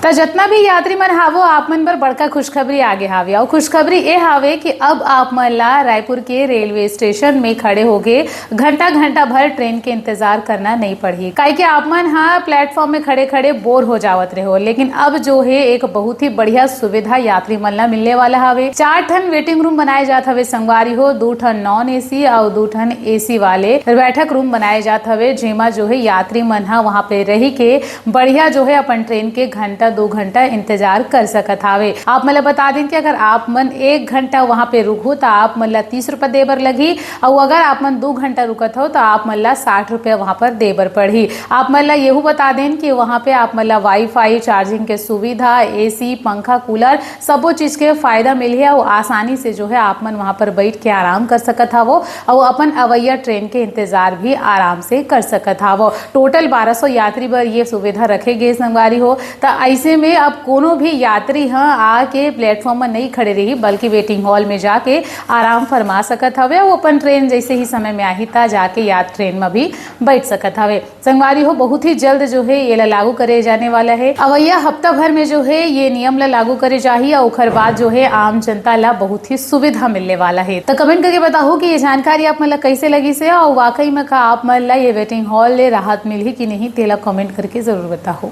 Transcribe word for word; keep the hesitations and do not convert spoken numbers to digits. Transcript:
त जतना भी यात्री मन हावो, आप मन बर बड़का खुशखबरी आगे हावे। अउ खुशखबरी ए हावे कि अब आप मन ला रायपुर के रेलवे स्टेशन में खड़े होके घंटा घंटा भर ट्रेन के इंतजार करना नहीं पड़ही, काहे कि आप मन हा प्लेटफॉर्म में खड़े खड़े बोर हो जावत रहो। लेकिन अब जो है एक बहुत ही बढ़िया सुविधा यात्री मन ला मिलने वाला हावे। चार ठन वेटिंग रूम बनाए जात हवे संगवारी हो, दू ठन नॉन एसी अउ दू ठन एसी वाले बैठक रूम बनाए जात हवे, जेमा जो है यात्री मन हा वहाँ पे रही के बढ़िया जो है अपन ट्रेन के घंटा दो घंटा इंतजार कर सकत हावे। आप मन ला बता दें कि अगर आप मन एक घंटा वहाँ पे रुकहू त आप मन ला तीस रुपये दे बर लगही, अउ अगर आप मन दो घंटा रुकत हो त आप मन ला साठ रुपये वहाँ पर दे बर पड़ही। आप मन ला यहू बता दें कि वहाँ पे आप मन ला वाईफाई, चार्जिंग के सुविधा, एसी, पंखा, कूलर, सबो चीज के फायदा मिलही अउ आसानी से जो है आप मन वहाँ पर बैठ के आराम कर सकत हावो अउ अपन अवैया ट्रेन के इंतजार भी आराम से कर सकत हावो। टोटल बारह सौ यात्री बर ये सुविधा रखे गे संगवारी हो। त ऐसे में अब कोनो भी यात्री ह आके प्लेटफॉर्म में नहीं खड़े रही, बल्कि वेटिंग हॉल में जाके आराम फरमा सकत हवे अउ अपन ट्रेन जैसे ही समय में आही त जाके यात ट्रेन में भी बैठ सकत हवे। संगवारी हो, बहुत ही जल्द जो है ये ला लागू करे जाने वाला है। अवैया हफ्ता भर में जो है ये नियम ला लागू करे जाही अउ ओखर बाद जो है आम जनता ला बहुत ही सुविधा मिलने वाला है। त कमेंट करके बताओ कि ये जानकारी आप मन ला कैसे लगिस हे अउ वाकई में का आप मन ला ये वेटिंग हॉल ले राहत मिलही कि नहीं, तेला कमेंट करके जरूर बताओ।